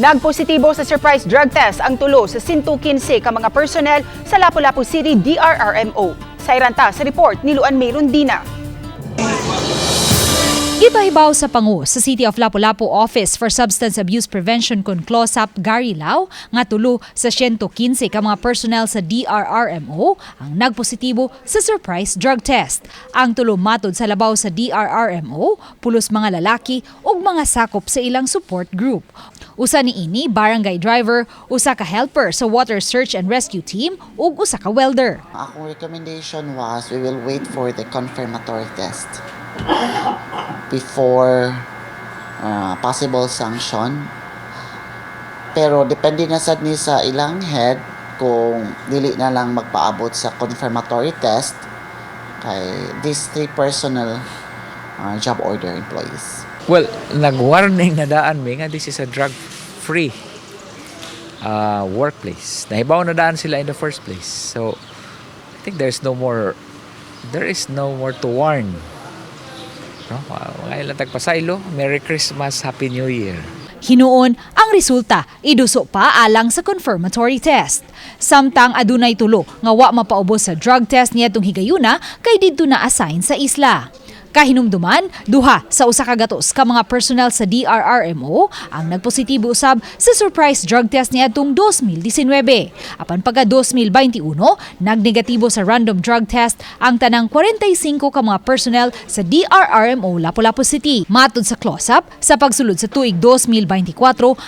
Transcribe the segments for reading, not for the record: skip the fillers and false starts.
Nagpositibo sa surprise drug test ang tulo sa 115 ka mga personnel sa Lapu-Lapu City DRRMO. Sayran ta sa report ni Luan May Rondina. Gipahibaw sa pangu sa City of Lapu-Lapu Office for Substance Abuse Prevention kon CLOSAP Gary Lau nga tulo sa 115 ka mga personnel sa DRRMO ang nagpositibo sa surprise drug test. Ang tulo, matod sa labaw sa DRRMO, pulos mga lalaki ug mga sakop sa ilang support group. Usa ni ini barangay driver, usa ka helper sa water search and rescue team ug usa ka welder. Akong recommendation was we will wait for the confirmatory test before possible sanction. Pero depende na sad ni sa ilang head kung dili na lang magpaabot sa confirmatory test kay these three personnel job order employees. Well, nag-warning na daan mi nga this is a drug-free workplace. Nahibaw na daan sila in the first place. So, I think there is no more to warn. No? Mga ilang tagpasaylo, Merry Christmas, Happy New Year. Hinuon ang resulta iduso pa alang sa confirmatory test. Samtang adunay tulo nga wa mapaubos sa drug test niadtong higayuna kay didto na assign sa isla. Kahinumduman, duha sa 100 ka mga personnel sa DRRMO ang nagpositibo usab sa surprise drug test niadtong 2019. Apan pagka 2021, nagnegatibo sa random drug test ang tanang 45 ka mga personnel sa DRRMO Lapu-Lapu City. Matod sa CLOSAP, sa pagsulod sa tuig 2024,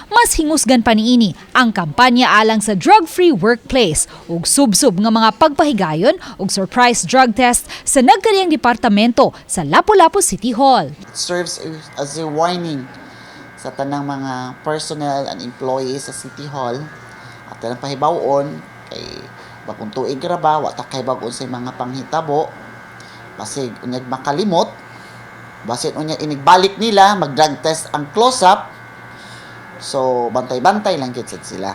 mas hingusgan pa niini ang kampanya alang sa drug-free workplace ug subsob nga mga pagpahigayon ug surprise drug test sa nagkaliyang departamento sa Lapu-Lapu City Hall. It serves as a warning sa tanang mga personnel and employees sa City Hall at tanang pahibawon kay bagong tuig ra ba, wa ta kahibaw sa mga panghitabo, basig unyag makalimot, basin unya inigbalik nila mag drug test ang CLOSAP. So bantay-bantay lang gyud sad sila.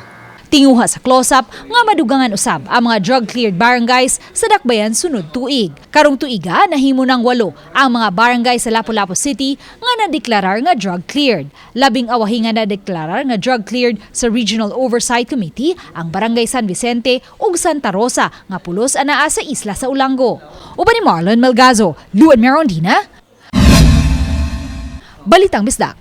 Tinguha sa CLOSAP nga madugangan usab ang mga drug-cleared barangays sa dakbayan sunod tuig. Karong tuiga, nahimo ng walo ang mga barangay sa Lapu-Lapu City nga nadeklarar nga drug-cleared. Labing awahi nga nadeklarar nga drug-cleared sa Regional Oversight Committee ang Barangay San Vicente ug Santa Rosa nga pulos anaa sa isla sa Olango. Uban ni Marlon Melgazo, Luan Merondina, Balitang Bisdak.